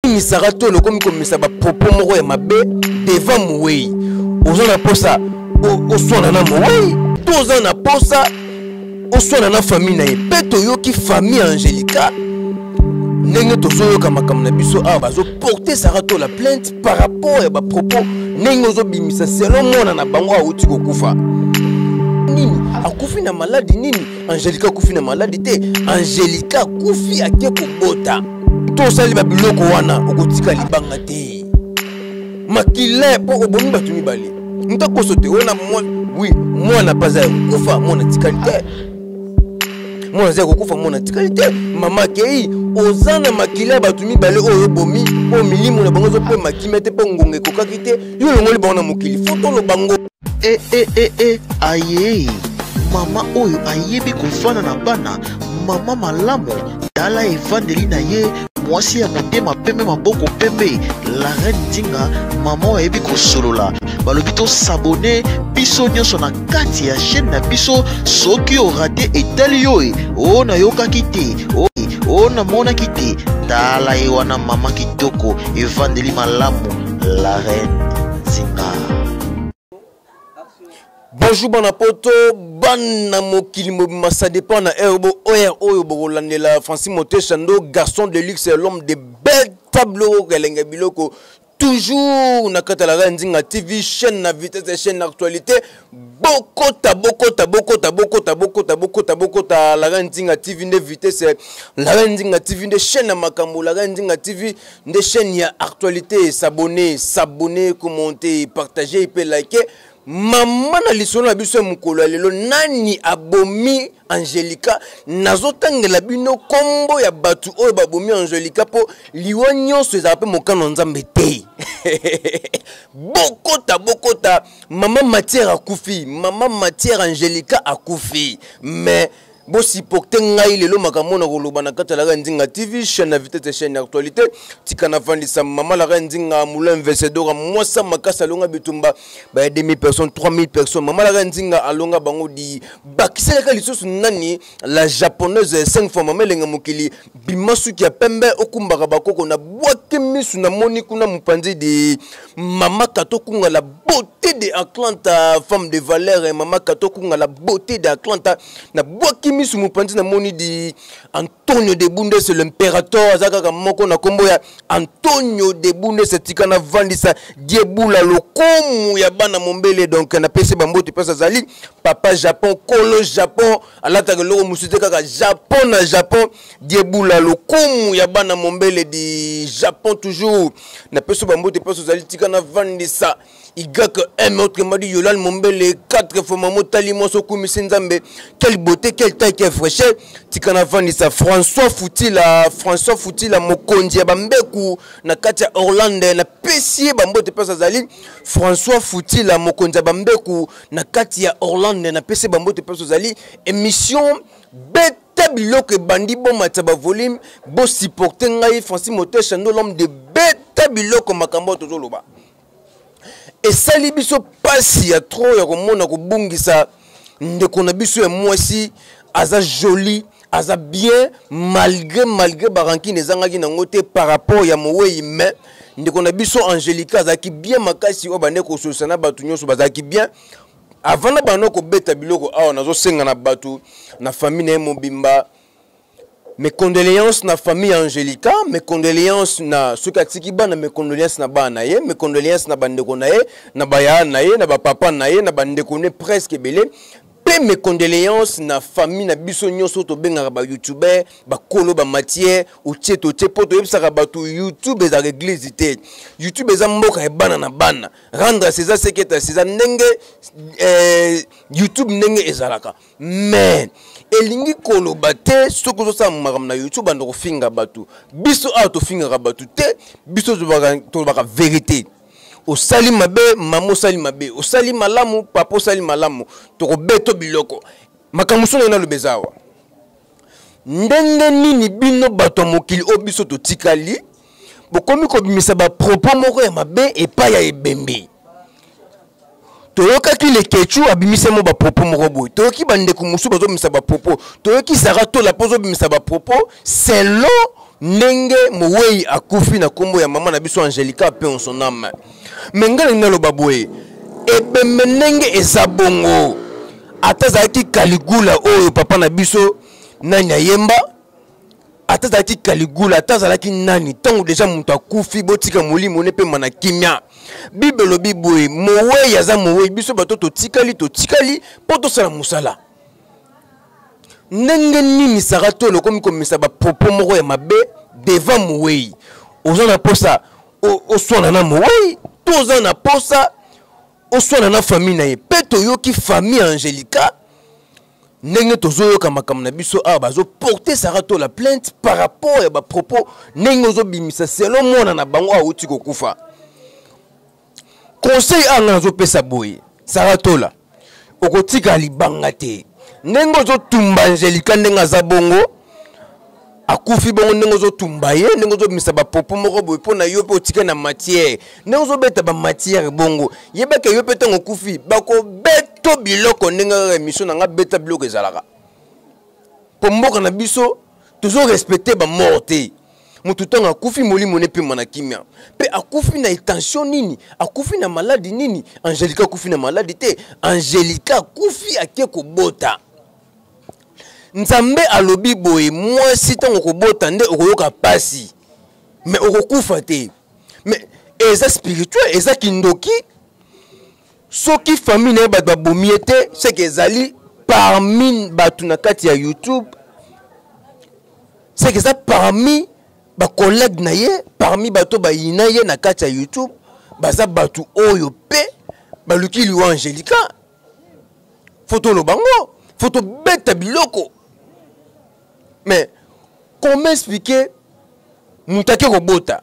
Nini Sarah Tola okomi komisa ba propos moko ya mabe devant mowei? Oza na posa oswana na mowei to oza na posa oswana na famille na ye? Mpe toyoki famille Angelica ndenge tozoyoka makambo na biso awa, bazoporte Sarah Tola plainte par rapport ya bapropos ndenge ozobimisa selon mwana na bango awuti kokufa. Nini akufi na maladi nini? Angelica akufi na maladi te, Angelica akufi ake kobota. To osali babiloko wana, okotika libanga te, makila mpo obomi bato mibale. Moto akoso te wana. Wi, mwana mpe aza ya kokufa, mwana atikali te, mwana aza ya kokufa, mwana atikali te, mama akei. Oza na makila ya bato mibale oyo obomi, oyo milimo na bango ezopema kimia te mpo ngonga ekokaki te. Yo olongoli bango na mokili, fo toloba ngo. E e e e aye, mama oyo ayebi kofanda na bana, mama malamu, tala evandeli na ye, mwasi ya motema pembe, maboko pembe, la reine Nzinga, mama oyo ayebi kosolola. Balobi tosabone biso nyonso na kati ya chaîne na biso. Soki orate, etali yo. E o nayokaki te, o o namonaki te. Tala ye wana, mama kitoko, evandeli malamu, la reine Nzinga. Bonjour bana poto, bana mokili mobimba, ça dépend na heure bo heure oyo bokolandela Francis Moteshando, garçon de luxe, l'homme de belles tableau, elenga biloko toujours na kati ya la Nzinga TV, chaîne na vitesse, chaîne na actualité. Bokota, bokota, bokota, bokota, bokota, bokota, bokota la Nzinga TV nde vitesse, la Nzinga TV nde chaîne na makambo, la Nzinga TV nde chaîne ya actualité. S'abonner, s'abonner, commenter, partager pe liker. Mama na lisolo na biso ya mokolo ya lelo, nani abomi Angelica? Nazotangela bino nkombo ya bato oyo babomi Angelica, mpo liwa nyonso ezala mpe mokano ya Nzambe te. Bokota, bokota. Mama Matière akufi, mama Matière Angelica akufi. Mais bosupporte ngai lelo, makambo na koloba na kati ya Laka Nzinga TV, chaîne na vitesse, chaîne ya actualité. Tika navandisa mama Laka Nzinga, moulin vesedora, mwasa makasi, alonga bitumba baya 2000 personnes, 3000 personnes. Mama Laka Nzinga alonga bango di bakiselaka lisusu nani, la japonaise 5 fois, mama elenga mokili, bima suki ya pembe, okumbaka bakoko. Na bwaki misu, namoni kuna mopanzi di mama Kato Kunga, la beauté de Atlanta, femme de valeur, mama Kato Kunga, la beauté de Atlanta. Na bwaki misu mopanzi, namoni di Antonio de Bundes, l'impérateur, aza kaka moko na nkombo ya Antonio de Bundes. Tika navandisa Diebula, lokumu ya bana mombele. Donc napesi bambote mpasi azali papa Japon, kolo Japon, alataka eloko mosusu te, kaka Japon na Japon. Diebula, lokumu ya bana mombele di Japon toujours, napesi bambote mpasi ozali. Tika navandisa YM, autrement dit Yolande Mombele, 4 fois mamo tali mwasi okumisi Nzambe, quelle beauté, quelle taille, quelle fraîcheur. Tika navandisa François Futila, François Futila, mokonzi ya bambeku na kati ya Orlando, napesi ye bambote mpasi azali. François Futila, mokonzi ya bambeku na kati ya Orlando, napesi ye bambote mpasi ozali. Émission beta biloko ebandi, bomatisa bavolume, bosupporte ngai Francis Moteshando, l'homme de beta biloko. Makambo oyo tozoloba esali biso pasi ya trop ya komona kobungisa ndeko na biso ya mwasi. Aza joli, aza bien, malgré barankine ezangaki nango te par rapport ya mowei, mais ndeko na biso Angelica azalaki bien makasi, oyo bande kosolisa na bato nyonso, bazalaki bien. Avant na bando kobeta biloko awa, nazosenga na bato na famille na ye mobimba, mes condoléances na famille Angelica, mes condoléances na soki atiki bana, mes condoléances na bana na ye, mes condoléances na bandeko na ye, na bayaya na ye, na bapapa na ye, na bandeko ne presque ebele, mpe mes condoléances na famille na biso nyonso tobengaka bayoutubeur, bakolo bamatière otie totie, mpo toyebisaka bato YouTube ezalaka église te, YouTube eza mboka ya bana na bana. Rendre César ce qui est à César, ndenge YouTube ndenge ezalaka, mais elingi koloba te soki ozosala makambo na YouTube, banda kofinga bato. Biso awa tofingaka bato te, biso tolobaka vérité. Osali mabe, mama osali mabe, osali malamu, papa osali malamu, tokobeto biloko. Makambo so ndenge naloba eza awa, ndenge nini bino bato ya mokili oyo biso totikali bokomi kobimisa bapropos moko ya mabe epai ya ebembe? Toyokaki Lekechu abimisi mo bapropos moko boye, toyoki bandeko mosusu bazobimisa bapropos, toyoki Sara Tola mpo ozobimisa bapropos selon Ndenge mowei akufi na nkombo ya mama na biso Angelica, paix en son âme. Mais ngai nalingi naloba boye, ebembe ndenge eza bongo, ata azalaki Caligula oyo papa na biso nani ayemba, ata azalaki Caligula, ata azalaki nani, ntango deja moto akufi, botika molimo ne pema na kimia. Bible elobi boye, mowei aza mowei, biso bato totikali, totikali mpo tosala mosala. Ndenge nini Sara Tolo okomi komisa bapropos moko ya mabe devant mowei? Oza na posa oswana na mowei to oza na posa oswana na famille na ye? Mpe toyoki famille Angelica ndenge tozoyoka makambo na biso awa, bazoporte Sara Tola plainte par rapport ya bapropos ndenge ozobimisa selon mwana na bango awuti kokufa. Conseil awa ngai nazopesa boye, Sara Tola, okotika libanga te ndenge ozotumba Angelika, ndenge aza bongo akufi bongo, ndenge ozotumba ye, ndenge ozobimisa bapopo moko boye mpo na yo mpe otika na matière, ndenge ozobeta bamatière bongo, yebaka yo mpe ntango okufi bakobeto biloko ndenge kaka émission na nga beta biloko ezalaka. Mpo mboka na biso tozorespecte bamort te. Moto ntango akufi, molimo ne pema na kimia. Mpe akufi na etension nini? Akufi na maladi nini? Angelika akufi na maladi te. Angelika akufi ake kobota. Nzambe alobi boye, mwasi ntango okobota nde okoyoka pasi, me okokufa te. Me eza spirituel, eza kindoki. Soki famille na ye bato babomi ye te, seke ezali parmi bato na kati ya YouTube, seke eza parmi bacollègue na ye, parmi bato bayina ye na kati ya YouTube, baza bato oyo mpe baluki liwa Angelika. Fo toloba ngo, fo tobeta biloko. Mais comment expliquer moto ake kobota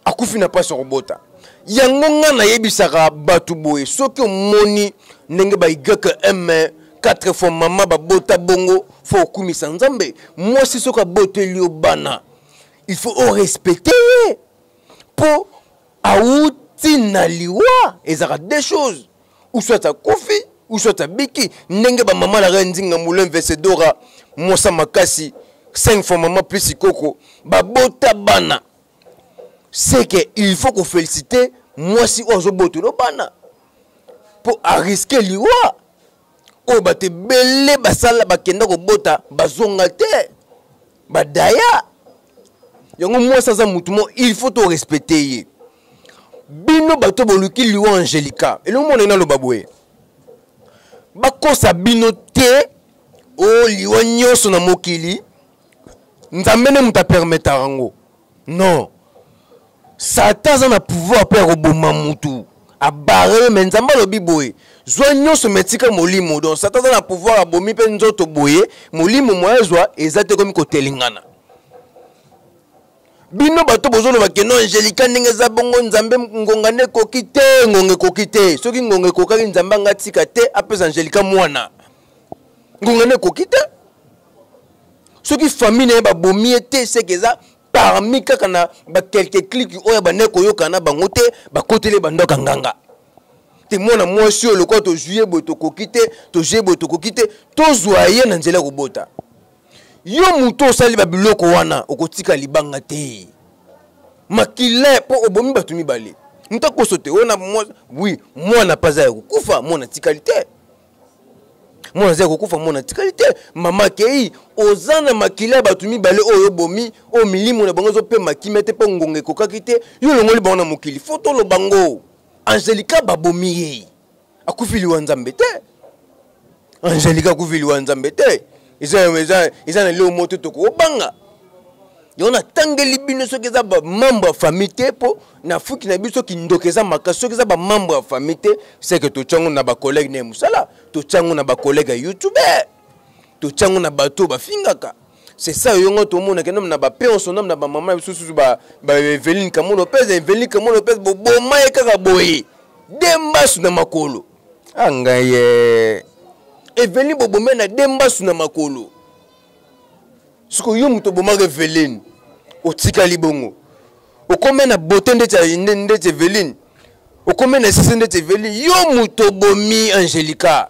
akufi na mpasi ya kobota? Yango nga nayebisaka bato boye, soki omoni ndenge ba ym 4 fois mama babota bongo, fo okumisa Nzambe. Mwasi soki aboteli yo bana, il faut orespecte ye mpo awuti na liwa. Ezalaka deux choses, ou soit akufi ou soit abiki. Ndenge bamama na ngai Nzinga Moulin Vesedora, mwasa makasi, 5 fois mama plus koko, babota bana, c'est que il faut koféliciter mwasi oyo azobotolo bana mpo ariske liwa oyo bato ebele basala, bakenda kobota bazonga te, badaya. Yango mwasi aza mutu mo, il faut to respecte ye. Bino bato boluki liwa Angelika, elongo mona naloba boye, bakosa bino te. O liwa nyonso na mokili, Nzambe nde moto apermetaka yango? Non, Satan aza na pouvoir mpe ya koboma mutu, abare ye. Me Nzambe alobi boye, zwa nyonso me tika molimo. Donc Satan aza na pouvoir, abomi mpe nzoto boye, molimo moya ezwa eza te, ekomi kotelengana. Bino bato bozoloba keno Angelika ndenge eza bongo, Nzambe ngonga nde ekoki te. Ngonga ekoki te? Soki ngonga ekokaki, Nzambe anga tika te apesa Angelika mwana. Ngonga nde ekoki te. Soki famille na ye babomi ye te, seke eza parmi kaka na bakelke klike oyo bandaki koyokana na bango te, bakoteli bandoka nganga te. Mwana mwasi oyo, lokola tozwi ye boye tokoki te, tozwi ye boye tokoki te, tozwa ye na nzela ya kobota. Yo moto osali babiloko wana, okotika libanga te, makila, mpo obomi bato mibale. Moto akoso te oyo na wi mwana mpe aza ya kokufa, mwana atikali te, mwana aza ya kokufa, mwana atikali te. Mama akei, oza na makila ya bato mibale oyo obomi, oyo milimo na bango ezopema kimia te mpo ngonga ekokaki te. Yo olongoli bango na mokili. Fo toloba ngo, Angelika babomi ye, akufi liwa Nzambe te. Angelika akufi liwa Nzambe te. Eza na leo moto tokobanga yango. Natangeli bino, soki eza bamembre ya famille te, mpo na fuki na biso kindoki eza makasi. Soki eza bamembre ya famille te, seke totyango na bacollègue na ye mosala, totyango na bacollègue ya youtuber, totyango na bato bafingaka. C'est ça yongo tomona ke na bape osonam na bamama biso susu ba Eveline Kamo Lopez. Eveline Kamo Lopez, boboma ye kaka boye, de mbasu na makolo. A ngai ye Eveline, boboma ye na de mbasu na makolo. Sikoyo yo moto obomaka Eveline, otikali bongo, okome na beauté ndeti Eveline, okome na sese ndeti Eveline. Yo moto obomi Angelica,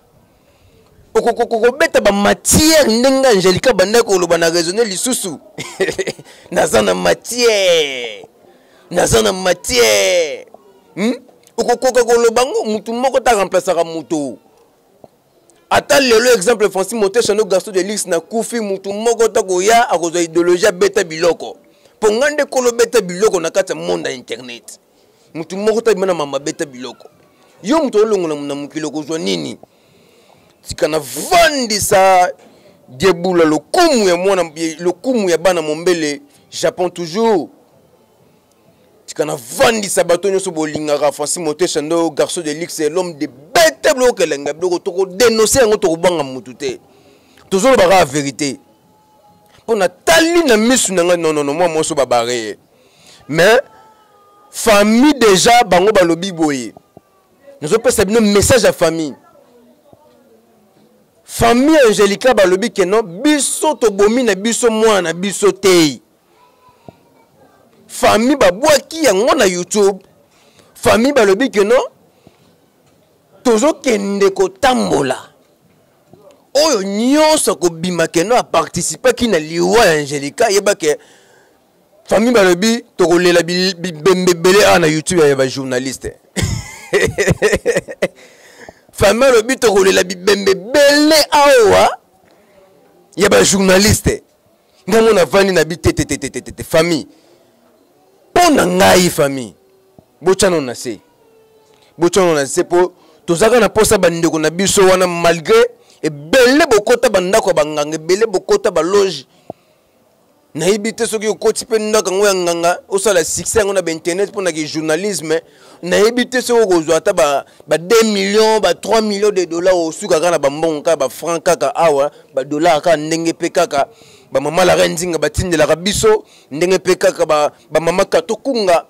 okokobeta bamatière ndenge Angelika bandaki koloba na raisonne lisusu. Naza na matière, naza na matière, Okokoka koloba ngo mutu moko ta remplaçaka moto. Ata lelo, exemple, Francis Motesha no Gaston de Lix nakufi, mutu moko ta koya akozwa idéologie abeta biloko, mpo nga nde kolobeta biloko na kati ya monde ya internet. Mutu moko ta bima na mama beta biloko. Yo moto olongola na mokili, okozwa nini? Tika na vandisa Diebula, lokumu ya mwana, lokumu ya bana mombele Japon toujours. Tika na vandisa bato nyonso bolingaka Francis Motesha ndo Garçon de luxe, l'homme de bete biloko, elenga biloko. Tokodénonce yango, tokobanga mutu te, tozoloba kaka vérité. Mpo natali na misu na ngai, nonono, mwa mwasi babare ye. Mais famille déjà bango balobi boye, nazopesa bino message ya famille. Famille Angélika balobi ke non, biso tobomi na biso mwana na biso te. Famille babwaki yango na YouTube. Famille balobi ke non, tozokende kotambola. Oyo nyonso akobima ke non, aparticipaki na liwa ya Angélika, yeba ke famille balobi tokolela bibembe ebele awa na YouTube ya bajournaliste. Famille alobi tokolela bibembe ebele awa ya bajournaliste. Ngango navandi na bi tetetetetete. Famille, mpo na ngai famille, botyano na se, botyano na se, mpo tozalaka na mposa bandeko na biso wana. Malgré ebele bokota bandako ya banganga, ebele bokota baloge, nayebi te soki okoti mpe ndako yango ya nganga, osala succès yango na bainternet mpo na journalisme. Nayebi te soki okozwa ata ba 2 millions, ba 3 millions de dollars. Osuka kaka na bambongo, kaka bafranc, kaka awa badollar, kaka ndenge mpe kaka bamama Lara Nzinga batindelaka biso, ndenge mpe kaka bamama Katokunga,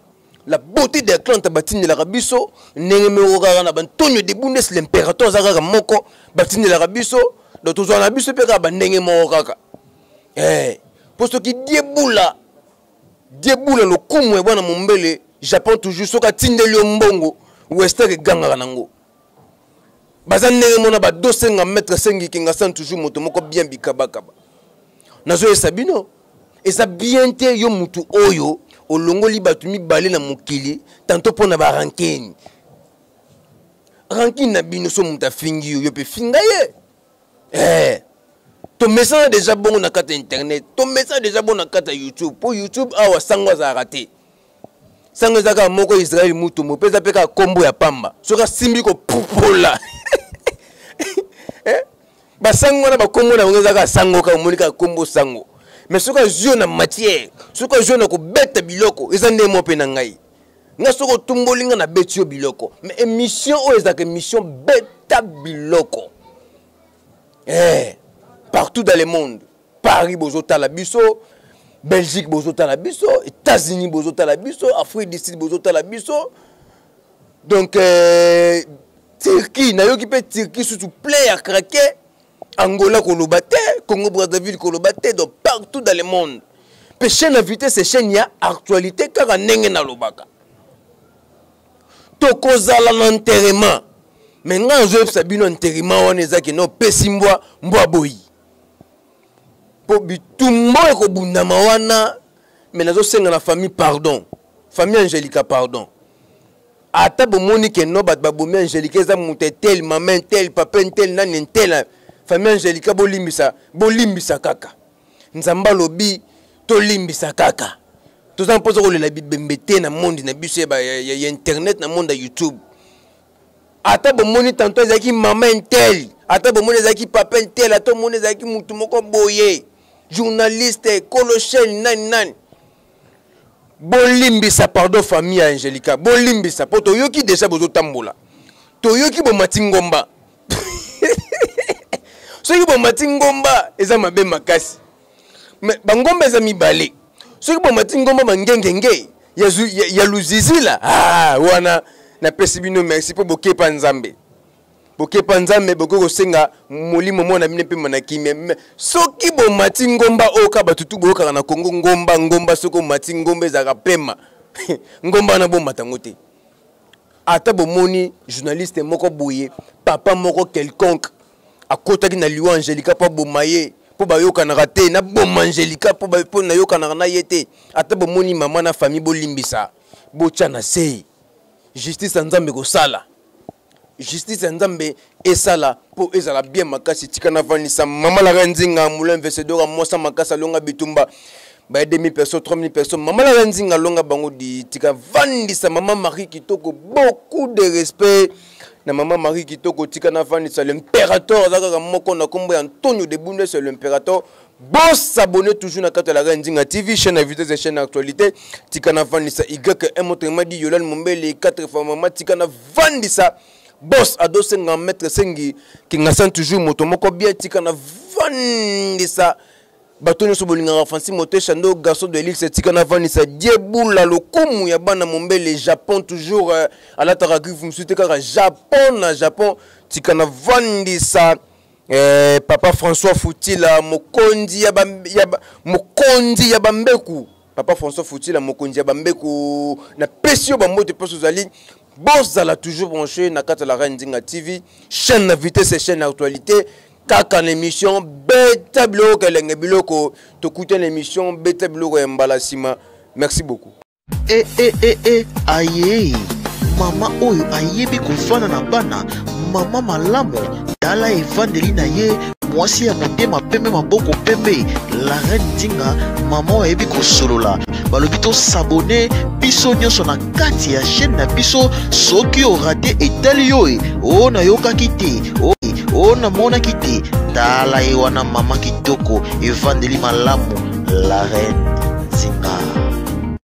la beauté d'Atlanta, batindelaka biso, ndenge moko kaka na bantonio de Bundes, l'impérateur aza kaka moko, batindelaka biso. Donc tozwa na biso mpe kaka bandenge moko kaka. Mpo soki Diebula, Diebula, lokumu ya bwana mombele Japon toujours, soki atindeli yo mbongo, wester egangaka nango. Baza ndenge mona badosenga maître Sengi Kingasan toujours, moto moko bien bikabakaba. Nazoyesa bino, eza bien te. Yo mutu oyo olongoli bato mibale na mokili tanto mpo na barankeni, rankine na bino. So moto afingi yo, yo mpe finga ye. Tomesana deja bongo na kati ya internet, tomesana deja bongo na kati ya YouTube, mpo YouTube awa sango azalaka te. Sango eza kaka moko, Israel Mutombo, mpe eza mpe kaka nkombo ya pamba. Soki asimbi kopupola, Basango wana, bakombo na bango eza kaka sango, kaka omoni kaka nkombo sango. Mais soki azwi yo na matière, soki azwi yo na kobeta biloko, eza nde mo mpe na ngai. Nga soki otumboli nga, nabeti yo biloko. Mais émission oyo ezalaka émission beta biloko. Partout dans le monde, Paris bozotala biso, Belgique bozotala biso, États-Unis bozotala biso, Afrique du Sud bozotala biso, donc Turquie nayoki mpe Turquie susu plein ya craquer, Angola koloba te, Congo Brazzaville koloba te. Donc partout dans le monde mpe chaîne ya vitesse, chaîne ya actualité, kaka ndenge nalobaka, tokozala na enterrement. Mais ngai nazoyebisa bino, enterrement wana ezaki na opesi mbwa, mbwa boyi, mpo bitumba ekobundama wana. Mais nazosenga na famille pardon, famille Angélika pardon. Ata bomoni ke no, bato babomi Angélika eza moto etel, mama intel, papa intel, nani intel, famille Angélika, bolimbisa, bolimbisa kaka. Nzambe alobi tolimbisa kaka. Toza mposa kolela bibembe te na monde na biso ya internet, na monde ya YouTube. Ata bomoni tanto ezalaki mama intel, ata bomoni ezalaki papa intel, ata omoni ezalaki mutu moko boye, journaliste, kolo chaîne, nani nani, bolimbisa pardon. Famille ya Angélika, bolimbisa, mpo toyoki deja bozotambola, toyoki bomati ngomba. Soki bomati ngomba, eza mabe makasi. Me bangomba eza mibale. Soki bomati ngomba mangengenge ya luzizila, wana napesi bino merci, mpo bokepa Nzambe, bokepa Nzambe, bokoki kosenga molimo mwana bino mpe na kimia. Me soki bomati ngomba oyo kaka bato tu boyokaka na Kongo, ngomba, ngomba, soki omati ngomba ezalaka pema, ngomba wana bomata yango te. Ata bomoni journaliste moko boye, papa moko quelconque akotaki na liwa Angélika mpo aboma ye. mpo bayokanaka te, naboma Angelika mpo nayokanaka na ye te. Ata bomoni mama na famille, bolimbisa, botya na sei. Justice ya Nzambe kosala, justice ya Nzambe esala mpo ezala bien makasi. Tika navandisa mama Lara Nzinga Moulin Vesedora, mwasa makasi, alonga bitumba ba 2000 personnes, 3000 personnes. Mama Lara Nzinga alonga bango di. Tika vandisa mama Marie Kitoko, beaucoup de respect na mama Marie Kitoko. Tika navandisa l'impérateur, aza kaka moko na nkombo ya Antonio de Bundes, l'impérateur. Bosabone toujours na kati ya la Nzinga TV, chaîne ya vitesse, chaîne ya actualité. Tika navandisa ym, autrement dit Yolande Mombele, 4 fois mama. Tika navandisa boss Adosenga, maître Sengi Kingasan, toujours moto moko bien. Tika navandisa bato nyonso bolingaka Francis Motesha ndo garçon de l'île. Tika navandisa Diebula, lokumu ya bana Mombele, Japon toujours, alataka griffe mosusu te, kaka Japon na Japon. Tika navandisa papa François Futila, mokonzi ya, ba, ya ba, mokonzi ya bambeku. Papa François Futila, mokonzi ya bambeku, napesi yo bambote mposo ozali. Bozala toujours branché na kati ya la Reine Nzinga TV, chaîne na vitesse, chaîne na actualité. Kaka na émission Beta Biloko, elenge biloko, tokuta na émission Beta Biloko ya mbala nsima. Merci beaucoup. E e e e aye, mama oyo ayebi kofanda na bana, mama malamu, tala evandeli na ye, mwasi ya motema pembe, maboko pembe, la reine Nzinga, mama oyo ayebi kosolola. Balobi tosabone biso nyonso na kati ya chaîne na biso. Soki orater, etali yo e. O nayokaki te, o, o namonaki te. Tala ye wana, mama kitoko, evandeli malamu, la reine Nzinga.